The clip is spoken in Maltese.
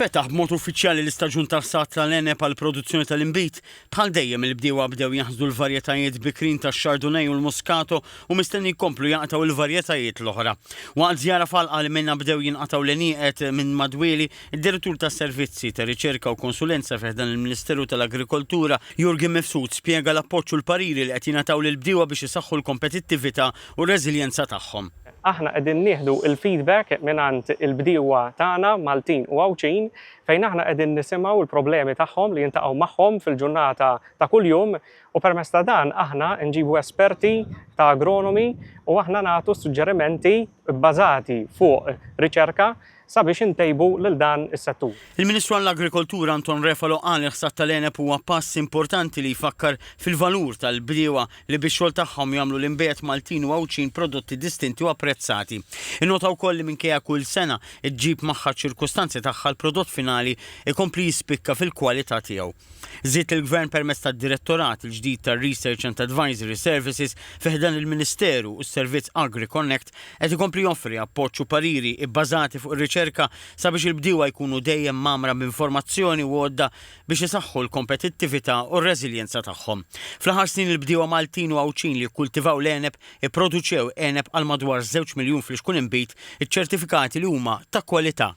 Fetaħ b'mod uffiċjali l-istaġun tal-ħsad tal-għeneb għall-produzzjoni tal-inbid. Bħal dejjem il-bdiewa bdew jaħsdu l-varjetajiet bikrin tax-Chardonnay u l-Moscato u mistenni jkomplu jaqtgħu l-varjetajiet l-oħra. Waqt żjara f'għalqa li minnha bdew jinqatgħu l-għenieqed minn mad-dwieli, id-Direttur tas-Servizzi ta' Riċerka u Konsulenza fi ħdan il-Ministeru tal-Agrikoltura, Jurgen Mifsud spjega l-appoġġ u l-pariri li qed jingħataw lill-bdiewa biex isaħħu l-kompetittività u r-reżiljenza tagħhom. Aħna qegħdin nieħdu l-feedback mingħand il-bdiewa tagħna Maltin u Għawdxin fejn aħna qegħdin nisimgħu l-problemi tagħhom li jiltaqgħu magħhom fil-ġurnata ta' kuljum u permezz ta' dan aħna nġibu esperti ta' agronomi u aħna nagħtu suġġerimenti bbażati fuq riċerka sabiex intejbu lil dan is-settur. Il-Ministru għall-Agrikoltura Anton Refalo qal li l-ħsad tal-għeneb huwa pass importanti li jfakkar fil-valur tal-bdiewa li bix-xogħol tagħhom jagħmlu l-inbejjed Maltin u Għawdxin prodotti distinti u apprezzati. Innota wkoll li minkejja kull sena ġġib magħha ċ-ċirkustanzi tagħha l-prodott finali jkompli jispikka fil-kwalità tiegħu. Żied li l-Gvern permezz tad-Direttorat il-ġdid tar-Research and Advisory Services fi ħdan il-Ministeru u s-servizz AgriConnect qed ikompli joffri appoġġ u pariri bbażati fuq ir-riċerka sabiex il-bdiewa jkunu dejjem mgħammra b'informazzjoni u għodda biex isaħħu l-kompetittività u r-reżiljenza tagħhom. Fl-aħħar snin il-bdiewa Maltin u Għawdxin li jikkultivaw l-għeneb ipproduċew għeneb għal madwar żewġ miljun flixkun inbid iċċertifikati li huma ta' kwalità.